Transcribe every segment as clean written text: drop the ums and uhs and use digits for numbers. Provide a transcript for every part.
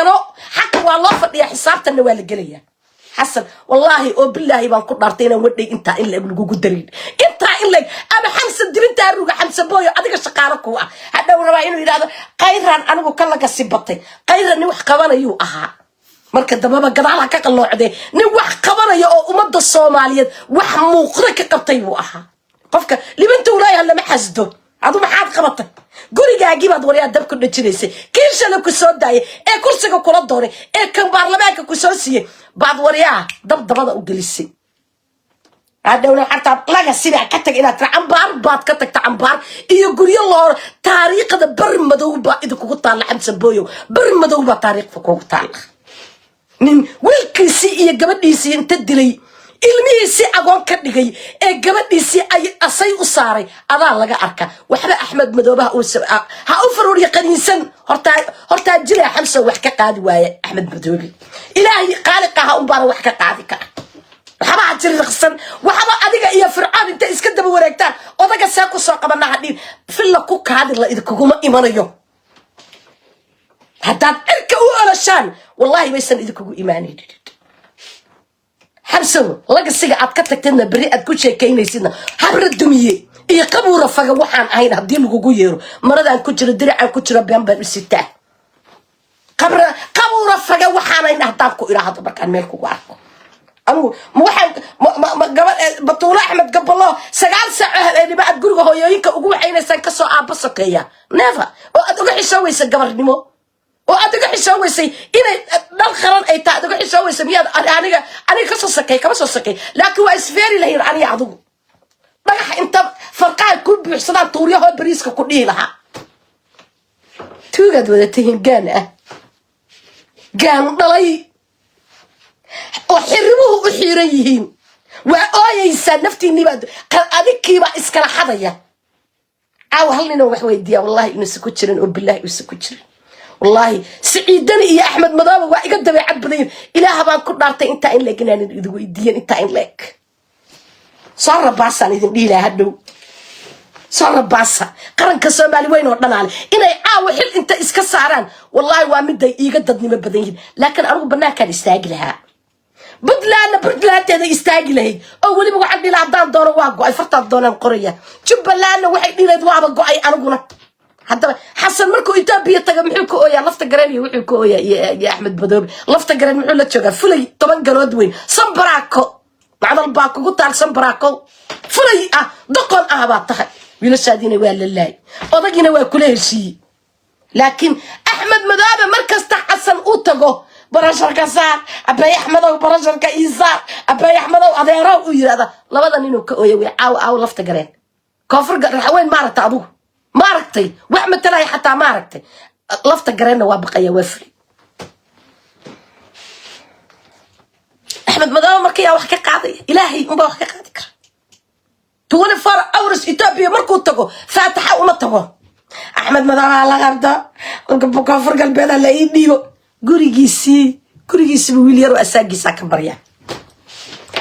Keeno xaqa waa loo fadhiyaa, xisaabtanna waa la gelayaa. Xasan, wallaahi oo bilaahi baan ku dhaartay inaan wadhay intaa in leeg lagugu darin, intaa in leeg ama Xamsa dibintaa ruga. Xamsa booyo, adiga shaqaalo kuu ah hadhow rabaa inuu yidhahdo Kayraan anigu ka laga sibatay. Kayran nin wax qabanayuu ahaa, marka dambaba gadaal ha ka qalloocdee. Nin wax qabanaya oo ummadda Soomaaliyeed wax muuqda ka qabtay buu ahaa. Qofka libinta ulaayaha lama xasdo. Adu maxaad qabatay? Gurigaagii baad waryaa dab ku dhajinaysay. Kii shalay ku soo daayay ee kursiga kula doonay ee kan baarlamaanka ku soo siiyey baad waryaa dab dabada u gelisay. Hadhowna xataa laga sidaa ka tag inaad tira cambaar baad ka tagta, cambaar iyo guryo loo taariikhda bar madow baa idinkugu taalla. Xamsa booyow, bar madow baa taariikhda kugu taalla. Nin wiilkiisii iyo gabadhiisii inta dilay, ilmihiisii agoon ka dhigay, ee gabadhiisii ay asay u saaray adaa laga arka. Waxba Axmed Madoobaha uu ha u faruuriya qaniinsan. Hortaa hortaa jilaa Xamsa wax ka qaadi waaya Axmed Madoobe. Ilaahay qaaliqaha unbaana wax ka qaadi kara. Waxba ha jirriqsan, waxba adiga iyo Fircoon intay iska daba wareegtaan odaga see ku soo qabana hadhiin filla ku kaadi la idinkuguma imanayo. Haddaad cirka u oloshaan, wallahi baysan idinkugu imaanaynin. Xamsow, lagasiga aad ka tagtadna berri aad ku sheekaynaysidna habra dumiye iyo qabuura faga waxaan ahayn haddii lagugu yeero, maradaan ku jiro, diracaan ku jiro, been baan u sitaa. Qabra qabuura faga waxaan ahayn haddaan ku idhaahdo markaan meel kugu arko, anugu ma waxaan ma gaba Batuulo Axmed Gabalo 9 saaco habeenimo aad guriga hooyooyinka ugu waxaynaysaan kasoo aabba sokeeya, never, oo aad uga xishoon weysa gabarnimo, oo aad uga xishoon weysay inay dhal qaran ay tahay, aad uga xishoon weysay, miyaad aniga kasoo sakay? Kama soo sakay, laakiin waa isfeeri lahayn aniga adigu. Dhagaxa inta farqaha ku buuxsadaan tuuryahoo bariiska ku dhihi lahaa. Tuugaad wadatay, gaan ah, gaan dhalay oo xirimuhu u xiiran yihiin. Waa ooyeysaa naftiinniibaa, adinkiibaa iskala xadaya. Caawa hal ninoo wax weydiiya, wallahi inuusan ku jirin oo bilaahi uusan ku jirin. Wallaahi Siciidani iyo Axmed Madoobe waa iga dabeecad badan yihin. Ilaah baan ku dhaartay intaa in leeg inaanan idin weydiiyan. Intaa in leeg soo rabaasaan idin dhihi lahaa hadhow. Soo rabaasa qaranka Soomaali weyn oo dhanaale inay caawa xil inta iska saaraan. Wallaahi waa miday iiga dadnimo badan yihin, laakiin anigu banaankaan istaagi lahaa. Puntlandna Puntlandeeda istaagi lahayd oo weliba waxaan dhihi lahaa haddaan doono waa go-ay, fartaan doonaan qoraya. Jubbalandna waxay dhihi lahayd waaba go-ay aniguna. Haddaba Xasan markuu Etoobiya taga muxuu ka ooyaa? Lafta Gareen iyo wuxuu ka ooyaa iyo Axmed Madoobe. Lafta Gareen muxuu la joogaa? Fulay 10 galood weyn, sanbaraako macdal baa kugu taal, sanbaraako fulay ah, doqon ah baa tahay. Wiilashaadiina waa la laayay, odagiina waa kula heshiiyey. Laakiin Axmed Madoobe mar kasta Xasan u tago, barasharka saar, abay Axmedow, barasharka ii saar, abay Axmedow, adeerow uu yidhahda. Labada ninuu ka ooya wey caaw aaw. Lafta Gareen koonfur Raxweyn maaragta, adugu maaragtay wax matalaya xataa maaragtay. Lafta Gareenna waa baqaya, waa fulay. Axmed Madoobe marka yaa wax ka qaadaya? Ilaahay unbaa wax ka qaadi kara. 24 hours Ethiopia markuu tago faataxa uma tago. Axmed Madoobe la qabto, Koonfur Galbeeda la ii dhiibo. Gurigiisii, gurigiisiba wiil yaroo asaagiisaa ka barya.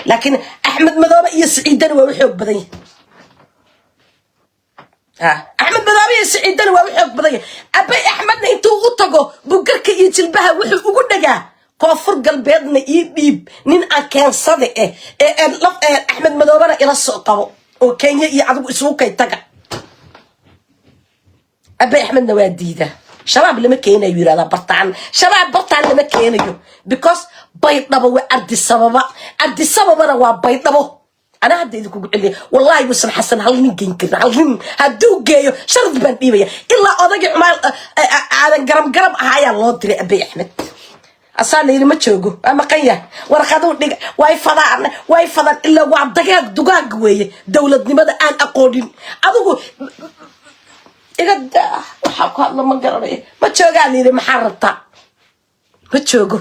Laakiin Axmed Madoobe iyo Siciidani waa u xoog badan yahay. Ha, Axmed Madoobe iyo Siciidani waa u xoog badan yahay. Abay Axmedna intuu u tago bugarka iyo jilbaha wuxuu ugu dhagaa Koonfur Galbeedna ii dhiib, nin aan keensada eh ee Axmed Madoobena ila soo qabo oo Kenya iyo adigu isugu kay taga. Abay Axmedna waa diidaa. Shabaab lama keenayo yirahdaa bartaan, Shabaab bartaan lama keenayo, because Baydhabo waa Ardisababa, Ardisababana waa Baydhabo. Anaa hadda idinkugu celiya, wallahi buusan Xasan hal nin geyn karin. Hal nin hadduu geeyo sharad baan dhiibaya. Ilaa odagii Cumaal Aadan garab garab ah ayaa loo diray Abay Axmed, asaa la yidhi ma joogo, waa maqan yahay, warqaduu dhiga. Way fadaan, way fadaan, ilaa waa dagaag dugaag weeye dowladnimada aan aqoonin. Adigu iga daa, waxaa ku hadla ma garanayo. Ma joogaa la yidhi, maxaa rabtaa? Ma joogo.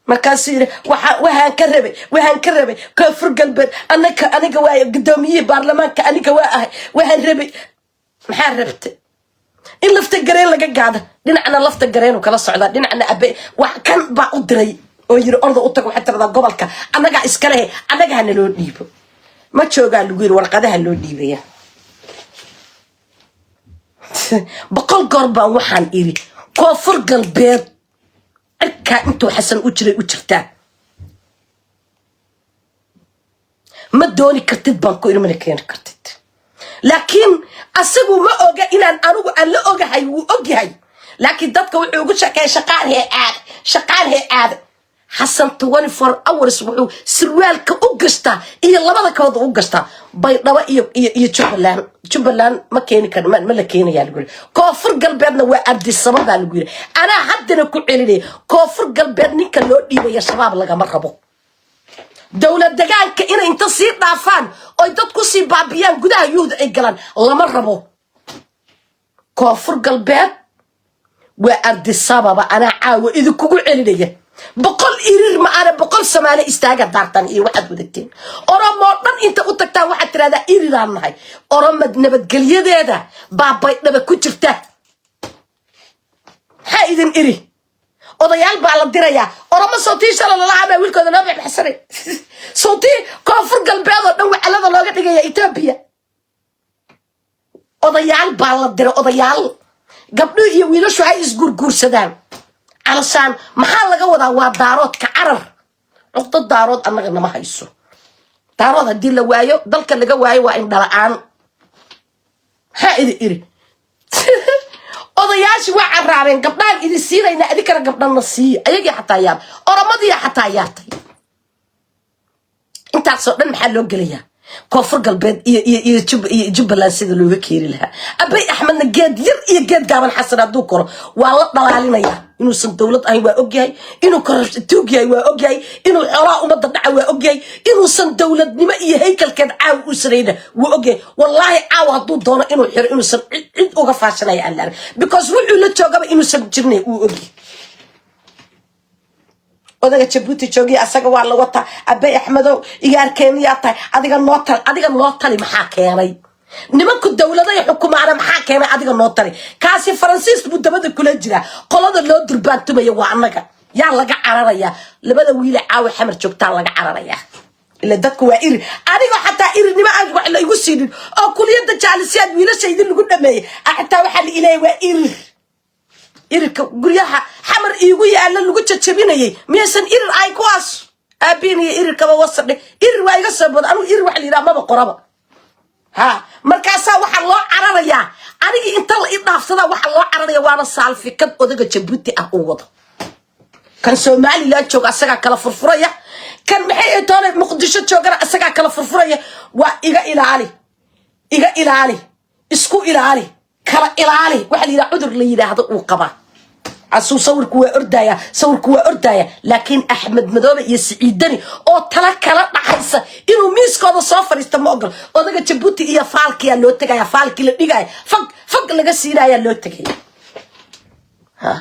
Markaasuu yidhi waxaan ka rabay Koonfur Galbeed anaka aniga waa gudoomiyihii baarlamaanka, aniga waa ahay. Waxaan rabay, maxaa rabtay? In Lafta Gareen laga gaado. Dhinacna Lafta Gareenu kala socdaa, dhinacna abe wax kan baa u diray oo yiri orda u tago, waxay tiradaa gobolka annagaa iska lehe, annaga hana loo dhiibo. Ma joogaa lagu yiri, warqadaha loo dhiibaya. 100 goor baan waxaan iri Koonfur Galbeed cirkaa intuu Xasan u jiray u jirtaa. Ma dooni kartid baan ku iri, mana keeni kartid. Laakiin asagu ma oga inaan anigu aan la ogahay. Wuu ogyahay, laakiin dadka wuxuu ugu sheekeeya shaqaan hee aada, shaqaan hee aada. Xasan 24 hours wuxuu sirwaalka u gashtaa iyo labada kabood u gashtaa Baydhabo iyo Jubbaland. Jubbaland ma keeni kar, ma la keenayaa lagu yiri. Koonfur Galbeedna waa Ardisaba baa lagu yiri. Anaa haddana ku celinaya, Koonfur Galbeed ninka loo dhiibaya Shabaab lagama rabo. Dowlad degaanka inay inta sii dhaafaan oy dad ku sii baabiyaan gudaha yuhda ay galaan lama rabo. Koonfur Galbeed waa Ardisababa. Anaa caawa idinkugu celinaya, 100 Irir ma aana, 100 Soomaali istaaga daartan iyo waxaad wadateen. Oromoo dhan inta u tagtaan waxaad tirahdaa Iriraan nahay. Oromad nabadgelyadeeda baa Baydhaba ku jirta. Maxaa idin iri? Odayaal baa la dirayaa. Oromo sawtii shala lalahaa wiilkooda noo baxsanay, sawtii Koonfur Galbeed oo dhan wacalada looga dhigaya Etoobiya. Odayaal baa la diray, odayaal gabdho iyo wiilashu hay isguurguursadaan. Calashaan maxaa laga wadaa? Waa Daaroodka carar. Cuqdo Daarood annaga nama hayso. Daarood haddii la waayo, dalka laga waayo, waa indhala-aan. Maxaa idin iri? Odayaashii waa caraabeen. Gabdhaan idin siinayna, adinkana gabdhana siiya. Ayagii xataa yaab, Oromadii xataa yaabtay. Intaasoo dhan maxaa loo gelayaa? Koonfur Galbeed iyo Jubbaland sida looga keeni lahaa. Abay Axmedna geed yar iyo geed gaaban Xasan hadduu koro waa la dhalaalinayaa. Inuusan dowlad ahayn waa ogyahay, inuu tuug yahay waa ogyahay, inuu xoolaha ummadda dhaca waa ogyahay, inuusan dowladnimo iyo haykalkeed caawa u sanayna wuu ogyahay. Wallaahi caawa hadduu doono inuu xiro, inuusan cid uga faashanaya aan la arag, because wuxuu la joogaba inuusan jirnay wuu ogyahay. Odaga Jabuuti joogiya asaga waa la wataa. Abay Axmedow, igaarkeeniyaa tahay, adiga noo tali, adiga noo tali. Maxaa keenay nimanku dowladay xukumaana? Maxaa keenay adiga noo tali? Kaasi Faransiis buu dabada kula jiraa. Qolada loo durbaantumaya waa annaga. Yaa laga cararayaa? Labada wiile caawa Xamar joogtaa laga cararayaa. Ila dadku waa Iri. Anigoo xataa Irinimo aan wax la igu siinin oo kuliyadda Jaalisiyaad wiilasha idin lagu dhameeyey, xataa waxaa la ileeya waa Irir. Irirka guryaha Xamar iigu yaala lagu jajabinayay miyaysan Irir ahay kuwaas? Aabiin iyo Irirkaba wasadhe. Irir waa iga soo booda. Anigu Irir waxa la yidhaha maba qoraba. Ha, markaasaa waxaa loo cararayaa anigii inta la i dhaafsadaa waxaa loo cararaya. Waana saalfikad odaga Jabuuti ah uu wado. Kan Somaliland jooga asagaa kala furfuraya, kan maxay ay toona Muqdisho joogana asagaa kala furfuraya. Waa iga ilaali, iga ilaali, isku ilaali, kala ilaali. Waxaa la yidhaha cudur la yidhaahdo uu qabaa asuu. Sawirku waa ordaya, sawirku waa ordaya. Laakiin Axmed Madoobe iyo Siciidani oo tala kala dhaxaysa inuu miiskooda soo fadhiista ma ogol. Odaga Jabuuti iyo faalkiyaa loo tegaya, faalkii la dhigaya, fag fag laga siinayaa loo tegaya.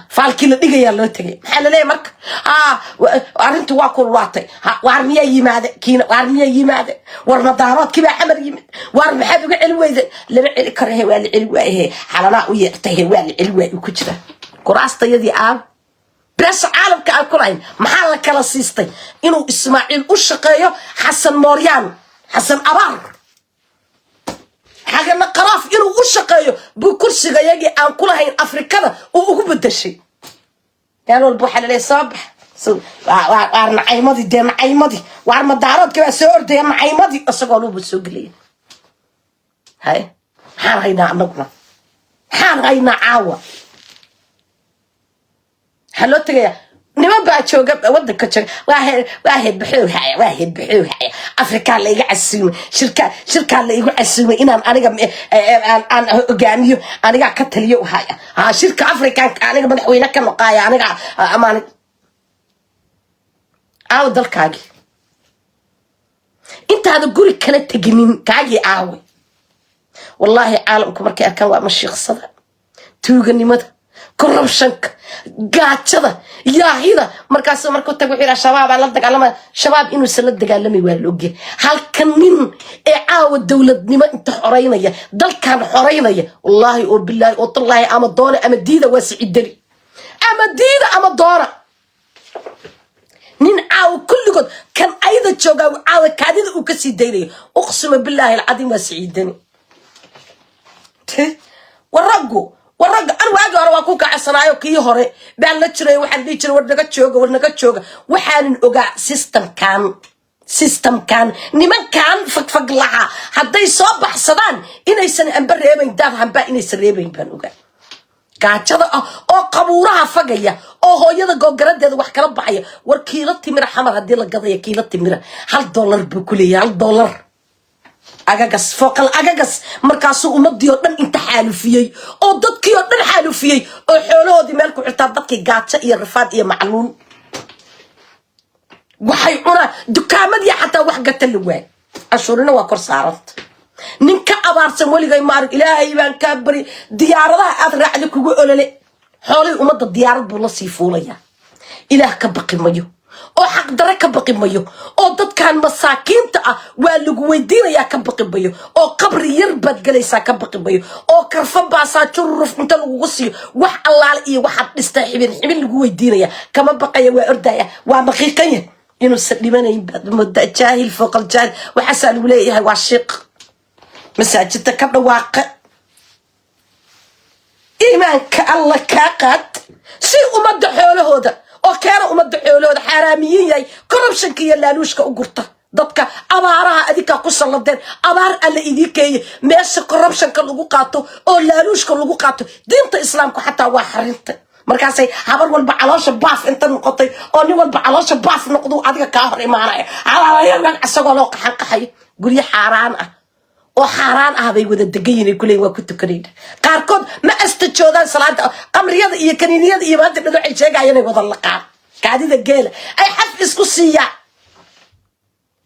Faalkii la dhigayaa loo tegay. Maxaa laleeyahay marka? Ha, arrintu waa kululaatay. Waar miyaa yimaade kiina? Waar miyaa yimaade? War madaaroodkii baa Xamar yimid? Waar maxaad uga celi weyde? Lama celi karo he, waa la celi waaye he, xalanaa u yeertay he, waa la celi waaye. Ku jira kuraastayadii aan beesha caalamka aan ku lahayn. Maxaa la kala siistay? Inuu Ismaaciil u shaqeeyo Xasan Mooryaan, Xasan Abaar, xagana qaraaf inuu u shaqeeyo buu kursiga yagii aan ku lahayn Afrikada uu ugu bedeshay. Meel walba waxaa laleeyahay soo bax, waar nacaymadii dee, nacaymadii, waar madaaroodka baa soo ordaya, nacaymadii isagoo luuba soo gelaya. Hay, maxaan haynaa annaguna? Maxaan haynaa caawa? Waxaa loo tegayaa niman baa jooga wadanka jooga. Waa heedbaxow haya, waa heedbaxow haya. Afrikaa la iga casuumay, shirkaa la igu casuumay inaan aniga aan hogaamiyo, anigaa ka taliyo haya. Ha, shirka Afrikaanka aniga madaxweyne ka noqaaya, aniga amaan. Aawo dalkaagii? Intaada guri kala teginin kaagii aawe? Wallaahi caalamku markay arkaan waa mashiiqsada, tuuganimada, corruptionka, gaajada, yaahida. Markaasuu markuu tag wuxuu yidhaha Shabaabaa la dagaalamaya. Shabaab inuusan la dagaalamay waa la ogyahay. Halka nin ee caawa dowladnimo inta xoraynaya, dalkan xoraynaya, wallaahi oo bilaahi oo tallaahi, ama doona ama diida, waa Siciidani. Ama diida ama doona, nin caawa kulligood kan ayda joogaa caawa kaadida uu kasii daynayo, uqsima billaahi alcadiim, waa Siciidani. War raggu War ragga, an waagii hore waa ku kacsanaayo, kii hore baan la jiray. Waxaan dhihi jiray, "War naga jooga, war naga jooga." Waxaanan ogaa systemkan nimankan fagfaglaha hadday soo baxsadaan inaysan amba reebayn, daad hamba inaysan reebayn baan ogaa. Gaajada ah oo qabuuraha fagaya oo hooyada googaradeeda wax kala baxaya. War kiilo timira Xamar haddii la gadaya, kiilo timira $1 buu ku leeyahay, $1. Agagas fooqal agagas. Markaasuu ummadii oo dhan inta xaalufiyey oo dadkii oo dhan xaalufiyey oo xoolahoodii meel ku xirtaa, dadkii gaajo iyo rafaad iyo macluul waxay cunaan, dukaamadii xataa wax gata la waay, canshuurina waa kor saaranta. Nin ka abaarsan weligay maarag. Ilaahay baan kaa bari, diyaaradaha aad raacda kugu olole. Xoolihii ummadda diyaarad buu la sii fuulaya. Ilaah ka baqi mayo oo xaqdare ka baqi mayo oo dadkan masaakiinta ah waa lagu weydiinayaa ka baqi mayo oo qabri yar baad gelaysaa ka baqi mayo oo karfa baasaa jururuf inta lagugu siiyo, wax allaale iyo waxaad dhistaa xibin xibin lagu weydiinaya kama baqaya. Waa ordaya, waa maqiiqanya, inuusan dhimanayn baad moodaa. Jaahil fooqal jaahil. Waxaasaa lagu leeyahay waa shiiq masaajidda ka dhawaaqa. Iimaanka Alla kaa qaad. Si ummadda xoolahooda oo keena, ummadda xoolahooda xaaraamiyiin yahay, corruptionka iyo laaluushka u gurta. Dadka abaaraha adinkaa ku salladeen, abaar Alla idiin keeye. Meesha corruptionka lagu qaato oo laaluushka lagu qaato, diinta Islaamku xataa waa xarinta. Markaasay habar walba caloosha baaf inta noqotay oo nin walba caloosha baaf noqdu adiga kaa hor imaanaya, isagoo loo qaxan qaxayo. Guryo xaaraan ah oo xaaraan ah bay wada degan yihin, ay kuleeyihin waa ku tukanayna. Qaarkood ma astajoodaan salaada. Qamriyada iyo kaniiniyada iyo maanta dhan waxay sheegayaan inay wada laqaan, kaadida geela ay xaf isku siiyaan.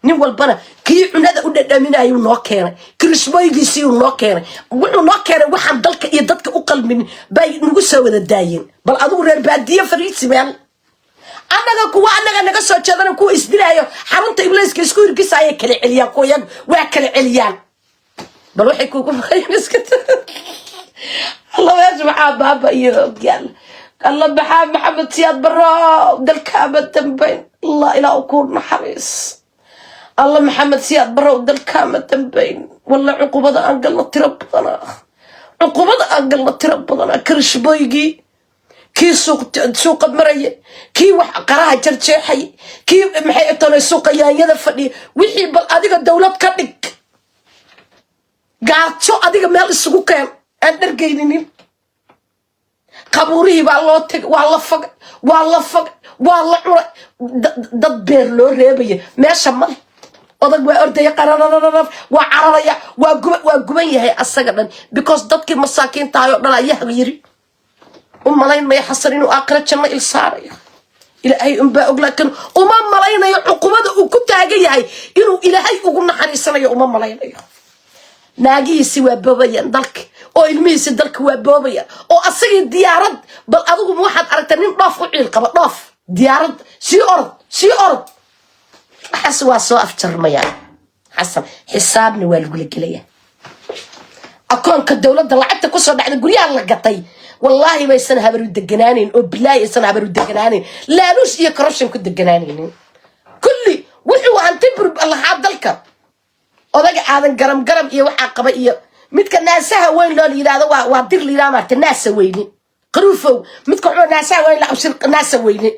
Nin walbana kii cunada u dhadhaminayuu noo keenay, kirishbooygiisii uu noo keenay, wuxuu noo keenay waxaan dalka iyo dadka u qalminin bay nagu soo wada daayeen. Bal adigu reer baadiye fariisi meel, annaga kuwa annaga naga soo jeedana, kuwa isdilaayo xarunta ibliiska isku hirgisaya kala celiyaan. Kuwa iyagu waa kala celiyaan. Bal waxay kugu maqayin iska. Alla, meesha maxaa baaba iyo ogyaal? Alla, maxaa Maxamed Siyaad Barro dalkaama dambayn? Allah, ilaa u ku naxariis. Alla, Maxamed Siyaad Barrow, dalkaama dambayn. Walla cuqubada aan galno tiro badana, cuqubada aan galno tiro badana. Karishboygii kii suuqa maraya, kii wax qaraha jarjeexay, kii maxay tolay suuqa yaanyada fadhiya, wixii bal adiga dowlad ka dhig. Gaajo adiga meel isugu keen aan dhargayninin. Qabuurihii baa loo tegay, waa la fogay, waa la fogay, waa la cunay. Dad beer loo reebaya meesha male. Odag waa ordaya, qararararaf, waa cararaya, waa guban yahay asaga dhan, because dadkii masaakiintahay oo dhan ayaa yiri. U malayn maya Xasan inuu aakhiro janno il saarayo. Ilaahay unbaa og, laakiin uma malaynayo cuqubada uu ku taagan yahay inuu Ilaahay ugu naxariisanayo. Uma malaynayo. Naagihiisi waa boobayaan dalka oo ilmihiisi dalka waa boobayaan oo asagii diyaarad. Bal adigu ma waxaad aragtaa nin dhoof u ciil qaba? Dhoof, diyaarad, sii orod, sii orod. Waxaas waa soo afjarmayaan. Xasan xisaabna waa lagula gelaya. Akoonka dowladda lacagta kusoo dhacda, guryaha la gatay, wallaahi baysan habaru deganaanayn oo bilaahi aysan habaru deganaanayn, laaluush iyo corruption ku deganaanaynin. Kulli wuxuu hanti bur lahaa dalka, odaga Aadan Garam Garam iyo waxaa qaba iyo midka naasaha weyn loo la yidhahdo, waa dir la yidhahdo maarta, naasa weyne qaruufow, midka wuxuu naasaha weyn la Abshir naasa weyne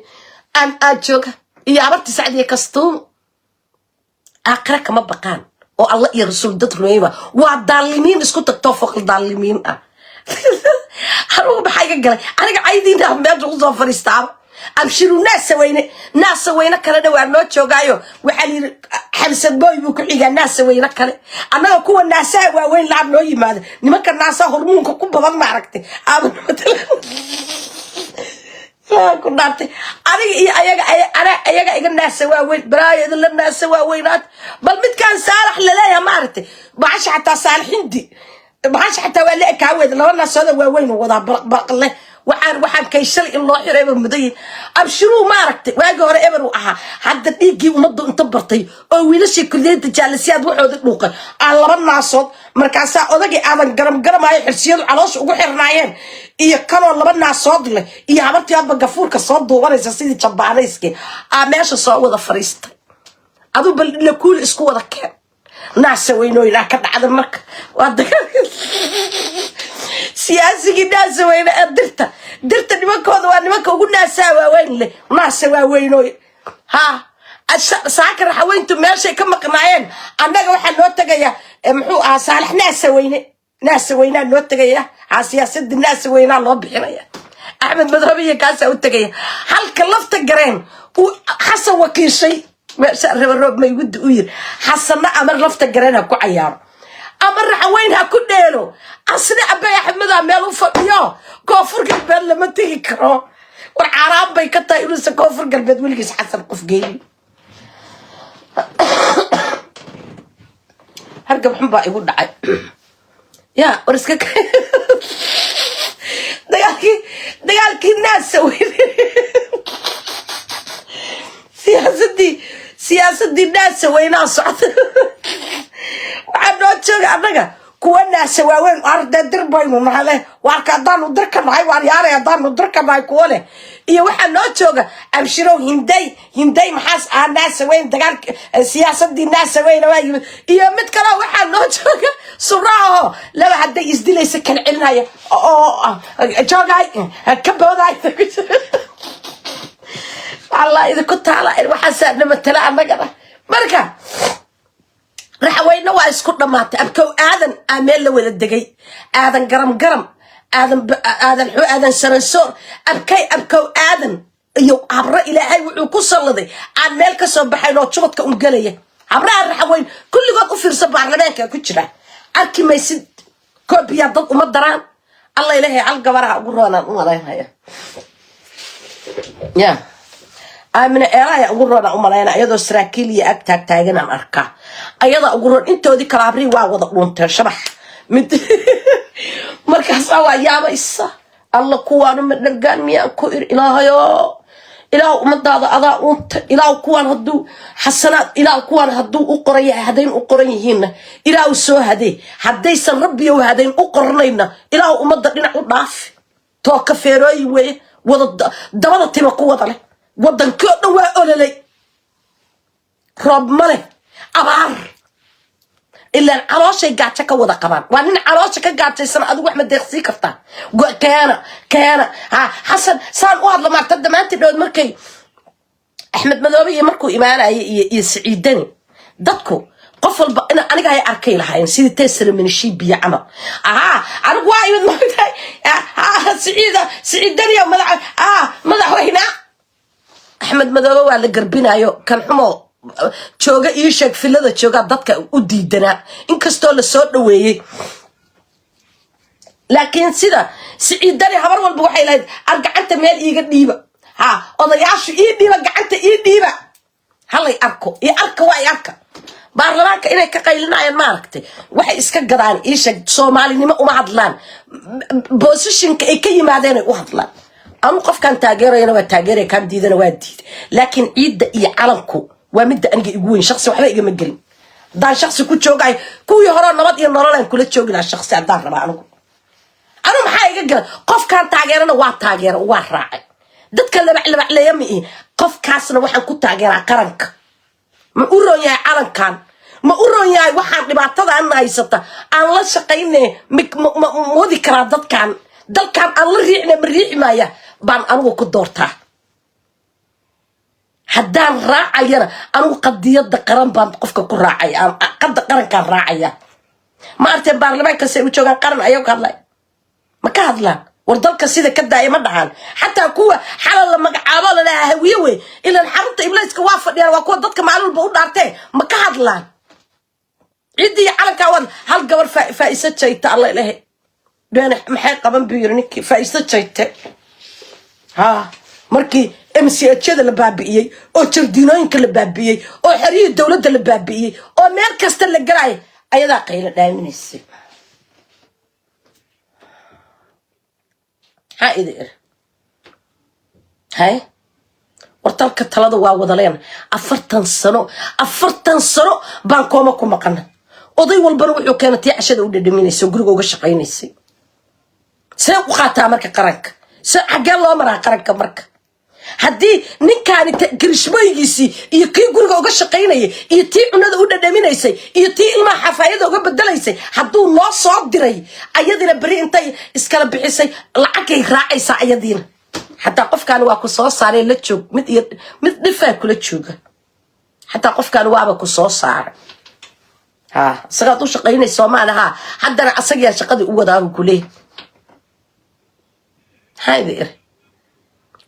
aan jooga iyo habarti Sacdiya Kastuum. Aakhira kama baqaan oo Alla iyo Rasuul dad rumeeyba. Waa daalimiin isku tagtoo foqal daalimiin ah. Anugu maxaa iga galay? Aniga caydiina meesha kusoo fadhiistaaba. Abshiru naasa weyne, naasa weyne kalena waa noo joogaayo. Waxaa layidhi Xamsad Boy buu ku xigaa naasa weyne kale. Annaga kuwa naasaha waaweyn laab noo yimaada, nimanka naasaha hormuunka ku badan, maaragtay, aaba ku dhaartay. Adiga iyo ayaga, ayaga iga naasa waaweyn, balaayada la naasa waaweynaad. Bal midkaan Saalax laleeyaha, maaragtay, bahasha xataa Saalixindi, bahasha xataa waa la ekaaweeda. Laba naasooda waaweyn oo wadaa baraq baraq leh. Waxaan kay shalay in loo xiray ba mudan yihin. Abshiruu, maaragtay, waagii hore eber uu ahaa. Hadda dhiiggii ummaddu inta bartay oo wiilashii kuliyadda Jaalisiyaad waxoodii dhuuqay aan laba naasood. Markaasaa odagii Aadan Garam garamaayo, xirsiyadu caloosha ugu xirnaayeen iyo kanoo laba naasood leh iyo habartii hadba gafuurka soo duubanaysa sidii jabaanayskii aa meesha soo wada fariistay. Aduu bal lakuul isku wada keen, naasa weynooyinaa ka dhacda. Marka waa dagaal. Siyaasigii naasa weyne ee Dirta. Dirta nimankooda waa nimanka ugu naasaa waaweyn leh, naasa waaweynooy. Ha saaka Raxaweyntu meeshay ka maqnaayeen, annaga waxaa noo tegaya, muxuu ahaa, Saalax Naasa Weyne. Naasa Weynaa noo tegaya. Ha, siyaasadii Naasa Weynaa loo bixinaya. Axmed Madoobe iyo kaasaa u tegaya, halka Lafta Gareen uu Xasan wakiishay meesha Rebaroob Mayguddi u yiri. Xasanna ama Lafta Gareen ha ku cayaaro ama Raxaweyn ha ku dheelo, asna Abay Axmedaa meel u fadhiyo. Koonfur Galbeed lama tegi karo. War caaraan bay ka tahay inuusan Koonfur Galbeed weligiis Xasan qof geynin. Hargab xun baa igu dhacay. Ya war, iska dagaalkii Naasa Weyne, siyaasadii Naasa Weynaa socda. Waxaa noo jooga annaga kuwa naasa waaweyn. Ardee, Dir baynu nahay leh. Waarka haddaanu Dir ka nahay, waar yaalay, haddaanu Dir ka nahay, kuwo leh. Iyo waxaa noo jooga Abshirow Hinday. Hinday maxaas ahaa? Naasa Weyn, dagaalk siyaasadii Naasa Weyna waa yimid. Iyo mid kale waxaa noo jooga Suraaho, laba hadday isdilaysa kala celinaya oo joogaay ka boodaay. Allah idinku taala, waxaasaa namatala annagana. Marka Raxweyne waa isku dhammaatay. Abkow Aadan aa meel la wada degay, Aadan Garam, Garam Aadan, Aadan xuu, Aadan Saransoor, abkay, Abkow Aadan iyo habro Ilaahay wuxuu ku salladay aan meel ka soo baxayn oo jubadka un gelaya. Habraha Raxweyn kulligood u fiirsa, baarlamaanka ku jira arki maysid. Koobiyaa dad uma daraan. Alla Ilaahay, hal gabaraha ugu roonaan u malaynaya ya Aamina Eelaya ugu roonaan u malayna, iyadoo saraakiil iyo ag taag taaganaan arkaa. Ayadaa ugu roon. Intoodii kale habrii waa wada dhuunteen shabax mid. Markaasaa waa yaabaysa. Alla, kuwaanu ma dhargaan miyaan ku iri? Ilaahayo, Ilaah, ummadaada adaa uunta. Ilaah, kuwaan hadduu xasanaad, Ilaah, kuwaan hadduu u qoran yahay hadayn u qoran yihiinna, Ilaah soo hadee. Haddaysan Rabbiyow hadayn u qoranayna, Ilaah ummadda dhinac u dhaafi. Tooka feerooyin weeye, wada dabada tima ku wada leh. Wadankii oo dhan waa ololay, roob ma leh, abaar. Ilaan calooshay gaajo ka wada qabaan. Waa nin caloosha ka gaajaysan, adigu wax ma deeqsii kartaa? Keena, keena. Ha, Xasan saan u hadla maarta damaantii dhowd markay Axmed Madoobe iyo markuu imaanayay iyo Siciidani, dadku qof walba in aniga ay arkay lahaayeen sidii tesra minishibiya camal ahaa. Anigu waa imid, maogtahay? Siciida, Siciidaniya, madax, madaxweyne Axmed Madoobe waa la garbinayo. Kan xumo jooga, ii sheeg, filada joogaa dadka u diidanaa, inkastoo la soo dhaweeyey. Laakiin sida Siciidani, habar walba waxay lahayd: "Ar gacanta meel iiga dhiiba." Ha, odayaashu ii dhiiba, gacanta ii dhiiba, halay arko, ii arka, waa i arka. Baarlamaanka inay ka qaylinayaan, maaragtay, waxay iska gadaan. Ii sheeg, Soomaalinimo uma hadlaan, positionka ay ka yimaadeen ay u hadlaan. Anu qofkaan taageerayana waa taageeraya, kaan diidana waa diida. Laakiin ciidda iyo calanku waa midda aniga igu weyn. Shaksi waxba igama gelin. Haddaan shaksi ku joogayo, kuwii horeo Nabad iyo Nololaan kula joogi lahaa. Shaksi haddaan rabaa, anigu maxaa iga gala? Qofkaan taageerana waa taageera, waa raacay. Dadka labaclabacleeya ma ihi. Qofkaasna waxaan ku taageeraa qaranka. Ma u roon yahay calankan? Ma u roon yahay waxaan dhibaatadan haysata aan la shaqayne? Ma wadi karaa dadkan? Dalkan aan la riixne ma riixi maaya baan anigu ku doortaa. Haddaan raacayana, anigu qadiyada qaran baan qofka ku raacaya, qadda qarankaan raacaya. Ma arteen baarlamaanka say u joogaan? Qaran ayago ka hadlay ma ka hadlaan? War dalka sida ka daaya ma dhahaan. Xataa kuwa xalal la magacaabo lalahaa Hawiye wey, ilaan xarunta Ibliiska waa fadhiyaan, waa kuwa dadka maalin walba u dhaartee, ma ka hadlaan ciddii calankaa? Waad hal gabar Faa'iso Jayta. Alla Ilahay beene maxay qaban buu yiri ninkii Faa'iso Jayte. Ha, markii MCHyada la baabi'iyey oo jardiinooyinka la baabi'iyey oo xeryihii dowladda la baabi'iyey oo meel kasta la galaya, ayadaa qaylo dhaaminaysay. Maxaa idi iri? Hay, war dalka talada waa wada leena. 40 sano, 40 sano baan kooma ku maqana. Oday walbana wuxuu keena tii cashada u dhadhaminaysa oo guriga uga shaqaynaysay. See u qaataa marka qaranka? Se xaggee loo maraa qaranka marka? Haddii ninkaani kirishboygiisii iyo kii guriga uga shaqaynayay iyo tii cunada u dhadhaminaysay iyo tii ilmaha xafaayada uga bedelaysay hadduu loo soo diray, ayadina beri intay iskala bixisay lacagay raacaysaa ayadiina. Xataa qofkaani waa ku soo saaray, la joog. Mid iyo mid dhifaa kula jooga, xataa qofkaani waaba ku soo saaray. Ha isagaad u shaqaynaysa soomaali. Ha haddana asagaa shaqadii u wadaabu kuleeyahy. Maxaa idin iri?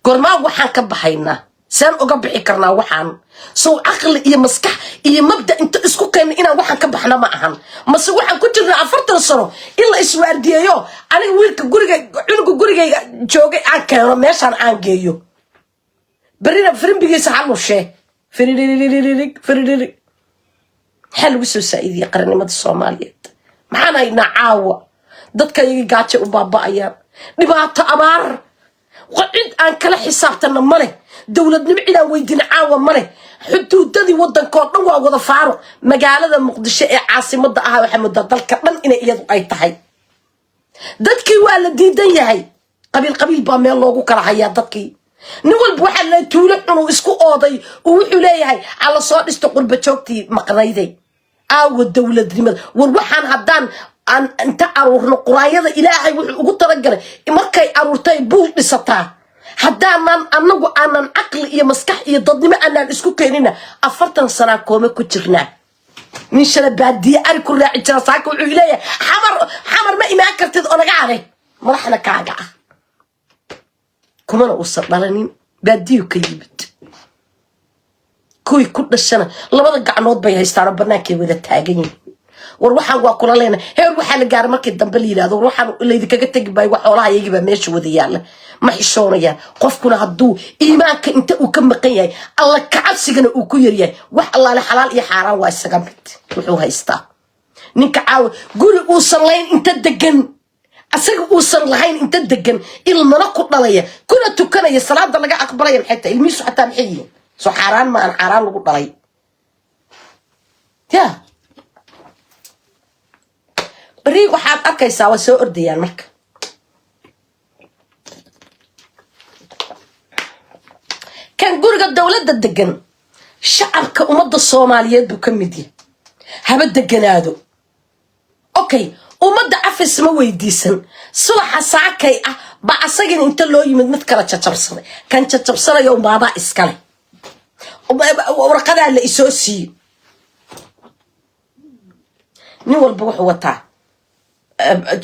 Gormaa waxaan ka baxaynaa? Seen uga bixi karnaa waxaan? Sow caqli iyo maskax iyo mabda inta isku keenna inaan waxaan ka baxna ma ahan? Mase waxaan ku jirnaa 40 sano in la iswaardiyeeyo? Aniga wiilka guriga, cunuga gurigayga joogay aan keeno, meeshaan aan geeyo, berrina firimbigiisa ha lushee, firidhiririg firidhirig. Maxaa lagu soo saa'idiyey qarannimada Soomaaliyeed? Maxaan haynaa caawa? Dadka iyagii gaajo u baaba'ayaan, dhibaato, abaar, cid aan kala xisaabtanna ma leh, dowladnimo cid aan weydiina caawa ma leh. Xuduudadii waddanka oo dhan waa wada faaruq. Magaalada Muqdisho ee caasimadda ah waxaa moodaa dalka dhan inay iyadu ay tahay. Dadkii waa la diidan yahay, qabiil qabiil baa meel loogu kala hayaa dadkii. Nin walba waxaa la tuulo xunuu isku ooday uu wuxuu leeyahay alla soo dhisto. Qurba joogtii maqnayday, aawa dowladnimada? War waxaan haddaan aan inta aruurno, quraayada Ilaahay wuxuu ugu talagalay markay aruurtay buul dhisataa. Haddaanan annagu aanan caqli iyo maskax iyo dadnimo aanaan isku keenina, 40 sanaa koome ku jirnaa. Nin shala baadiye ari ku raaci jira saaka wuxuu leeyahay Xamar, Xamar ma imaan kartid oo naga are madaxna kaaga ah. Kumana uusan dhalanin, baadiyu ka yimid. Kuwii ku dhashana labada gacnood bay haystaanoo bannaankay wada taagan yihiin. War waxaan waa kula leena heer waxaa la gaaray markii dambe la yidhahdo, war waxaan laydinkaga tegi maayo, wax xoolaha iyagii baa meesha wada yaalla. Ma xishoonayaan. Qofkuna hadduu iimaanka inta uu ka maqan yahay, Alla kacabsigana uu ku yaryahay, wax allaale xalaal iyo xaaraan waa isaga mid. Wuxuu haystaa ninka caawa guri uusan lahayn inta degan, asaga uusan lahayn inta degan, ilmana ku dhalaya, kuna tukanaya, salaada laga aqbalaya, maxay tahay ilmihiisu? Xataa maxay yihiin? Soo xaaraan ma aan xaaraan lagu dhalay ya? Beri waxaad arkaysaa waa soo ordayaan. Marka kan guriga dowladda degan shacabka ummadda Soomaaliyeed buu ka mid yahay, haba deganaado. Okay, ummadda cafis ma weydiisan. Subaxa saakay ah ba asagina inta loo yimid mid kala jajabsaday. Kan jajabsanayo umaadaa iskale, warqadaa la isoo siiyo. Nin walba wuxuu wataa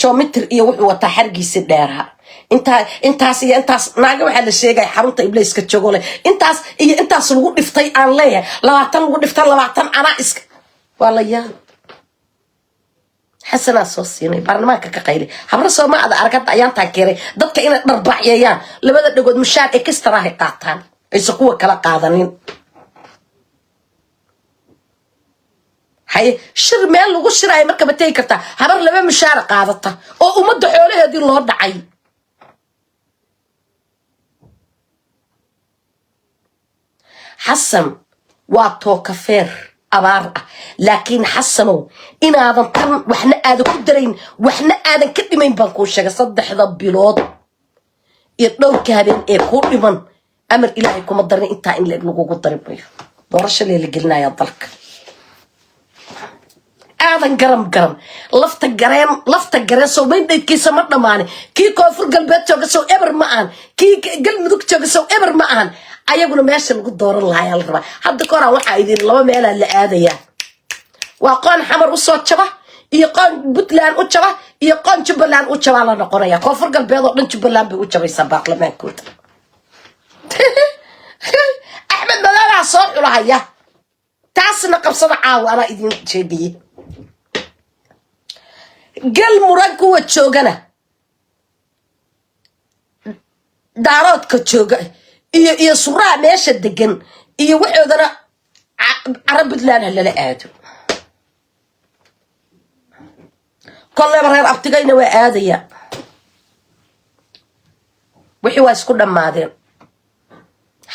geometry iyo wuxuu wataa xargiisi dheeraha. Intaa, intaas iyo intaas. Naaga waxaa la sheegaya xarunta ibliiska joogo leh, intaas iyo intaas lagu dhiftay aan leeyahay, 20 lagu dhifta, 20 anaa iska. Waa la yaab. Xasanaa soo siinay baarlamaanka ka qayli. Habra sooma ada arag hadda ayaantaa keenay dadka inay dharbaaxyeeyaan labada dhagood, mushaar extra ahay qaataan, aysan kuwa kala qaadanin. Haye, shir meel lagu shiraayo marka ma tegi kartaa habar laba mushaara qaadata oo ummadda xoolaheedii loo dhacay? Xasan waa tookafeer abaar ah, laakiin Xasanow, inaadan tan waxna aadan ku darayn, waxna aadan ka dhimayn baan kuu sheegay. 3da bilood iyo dhowrka habeen ee kuu dhiman, amar Ilaahay kuma darin, intaa in leeg lagugu dari mayo. Doorasho lee la gelinaya dalka. Aadan garam garam lafta gareen, lafta gareen sow maydhaydkiisa ma dhammaanin? Kii Koonfur Galbeed jooga sow eber ma ahan? Kii Galmudug jooga sow eber ma ahan? Ayaguna meesha lagu dooran lahaa ayaa la rabaa. Hadda ka horaa waxaa idin laba meelaa la aadayaa: waa qoon Xamar usoo jaba iyo qoon Puntland u jaba iyo qoon Jubbaland u jabaa la noqonaya. Koonfur Galbeed oo dhan Jubbaland bay u jabaysaa baarlamaankooda. Axmed Madaalaa soo xulahaya. Taasna qabsada caawa, anaa idin sheegaye. Galmurag kuwa joogana, Daaroodka jooga iyo suraha meesha degan iyo waxoodana cara Puntland ha lala aado. Kolleyba reer abtigayna waa aadaya. Wixii waa isku dhammaadeen.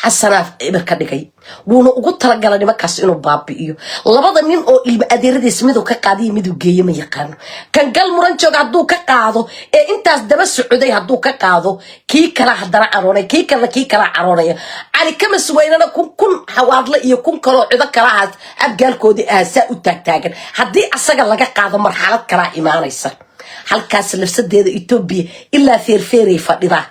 Xasanaaf eber ka dhigay, wuuna ugu talagalay nimankaas inuu baabi'iyo. Labada nin oo ilma adeeradiis miduu ka qaadiyo miduu geeye ma yaqaano. Kan gal muran jooga hadduu ka qaado ee intaas daba socday, hadduu ka qaado, kii kala haddana caroonaya, kii kalena kii kala caroonaya. Cali Kamas weynana kun kun Xawaadle iyo kun kaloo cido kalahaas abgaalkoodii ah saa u taagtaagan. Haddii asaga laga qaado, marxalad kalaa imaanaysa. Halkaas lafsadeeda Etoobiya ilaa feerfeeray fadhidaa.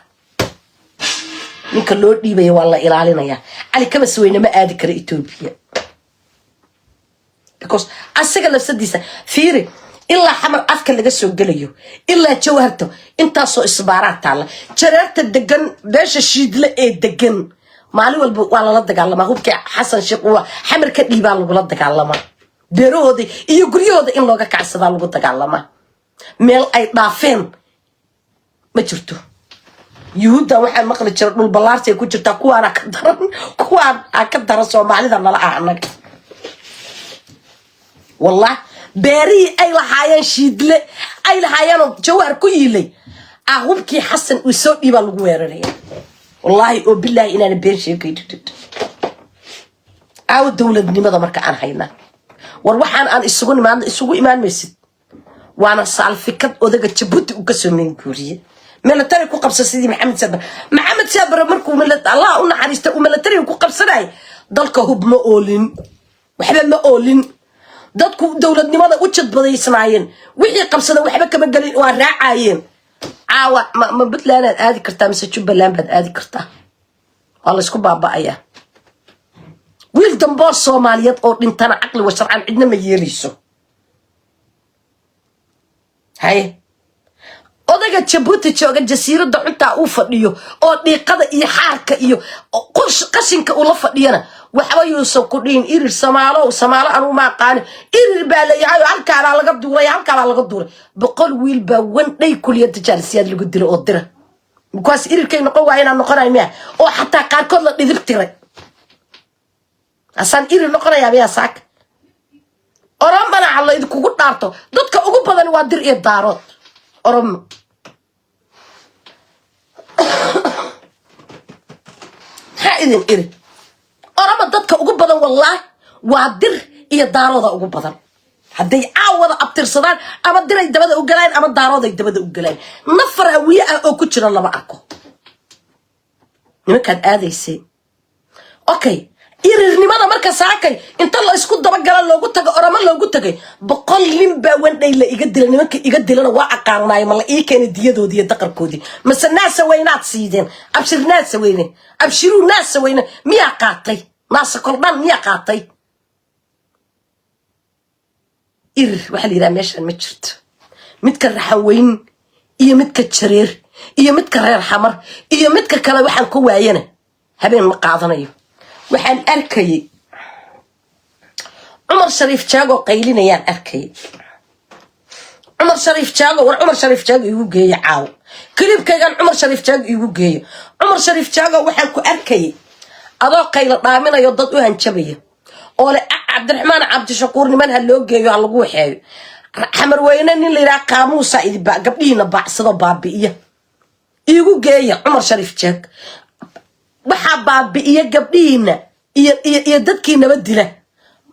Ninka loo dhiibaya waa la ilaalinaya. Cali Kamas weyne ma aadi kara Etoobiya because asaga lafsadiisa fiiri, ilaa Xamar afka laga soo gelayo ilaa Jawharto intaasoo isbaaraa taalla. Jareerta degan, beesha Shiidle ee degan, maalin walba waa lala dagaalamaa. Hubkii Xasan Sheekh uu Xamar ka dhiibaa lagula dagaalamaa. Beerahooda iyo guryahooda in looga kacsadaa lagu dagaalamaa. Meel ay dhaafeen ma jirto. Yuhuuddan waxaan maqli jira dhul ballaartay ku jirtaa. Kuwaana ka daran, kuwaan aa ka daran Soomaalida nala ah annaga. Wallah, beerihii ay lahaayeen Shiidle ay lahaayeenoo Jawaar ku yiilay ah, hubkii Xasan uu soo dhiibaa lagu weeraraya. Wallaahi oo bilaahi inaana been sheegaynin. Aawo dowladnimada marka aan haynaa? War waxaan aan isugu nimaadno isugu imaan maysid. Waana saalfikad odaga Jabuuti uu kasoo meenguuriye. Military ku qabsa sidii Maxamed Siyaad Bare. Maxamed Siyaad Bare markuu Allah u naxariista uu military ku qabsanay, dalka hub ma oolin, waxba ma oolin. Dadku dowladnimada u jadbadaysnaayeen. Wixii qabsada waxba kama gelin, waa raacayeen. Caawa ma Puntland aad aadi kartaa mise Jubbaland baad aadi kartaa? Waa laysku baaba'ayaa. Wiil damboo Soomaaliyeed oo dhintana caqli wa sharcan cidna ma yeelayso. Haye, odaga Jabuuti jooga, jasiiradda cuntaa uu fadhiyo oo dhiiqada iyo xaarka iyo qashinka ula fadhiyana, waxba yuusan ku dhihin. Irir Samaalo, Samaalo anuu ma aqaani. Irir baa layahay oo halkaanaa laga duulay, halkaanaa laga duulay. 100 wiil baa wandhay kuliyadda Jaalisiyaad lagu dilo oo dira, kuwaas irirkay noqon waaya inaan noqonay miya? Oo xataa qaarkood la dhidib tiray, asaan irir noqonayaa miyaa? Saaka Oromana ha la idinkugu dhaarto, dadka ugu badan waa Dir iyo Daarood. Oromo maxaa idin iri? Oromo dadka ugu badan, wallaahi, waa Dir iyo Daarooda ugu badan. Hadday caawada abtirsadaan, ama Diray dabada u galaan ama Daarooday dabada u galaan. Nafar Hawiye ah oo ku jira lama arko. Nimankaad aadaysay, okay, irirnimada marka saakay inta la isku dabagala loogu tago Oramo loogu tagay, 100 nin baa wandhay la iga dila. Nimanka iga dilana waa aqaanaayo. Ma la ii keenay diyadoodii iyo daqarkoodii mase naasa weynaad siideen? Abshir naasa weyne, abshiruu naasa weyne miyaa qaatay? Naasa koldhan miyaa qaatay? Irir waxaa la yidhaha meeshaan ma jirto. Midka Raxan weyn iyo midka Jareer iyo midka reer Xamar iyo midka kale waxaan ku waayana habeen ma qaadanayo. Waxaan arkayay Cumar Shariif Jaagoo qaylinayaan arkayay. Cumar Shariif Jaago, war Cumar Shariif Jaago iigu geeya caawo kilibkaygan. Cumar Shariif Jaago iigu geeyo. Cumar Shariif Jaago, waxaan ku arkayay adoo qaylo dhaaminayo, dad u hanjabaya oo le Cabdiraxmaan Cabdishakuur niman ha loo geeyo, ha lagu waxeeyo. Xamarweyne nin la yidhaha qaamuusa idi gabdhihiina baacsado baabi'iya. Iigu geeya Cumar Shariif Jaag. Waxaa baabi'iya gabdhihiina iyo dadkiinaba dila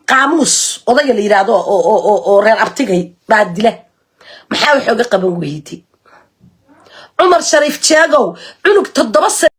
Qaamuus, odayga la yidhaahdo oo reer abtigay baa dila. Maxaa wax oga qaban weyday, Cumar Shariif Jaagow? Cunug 7 sano.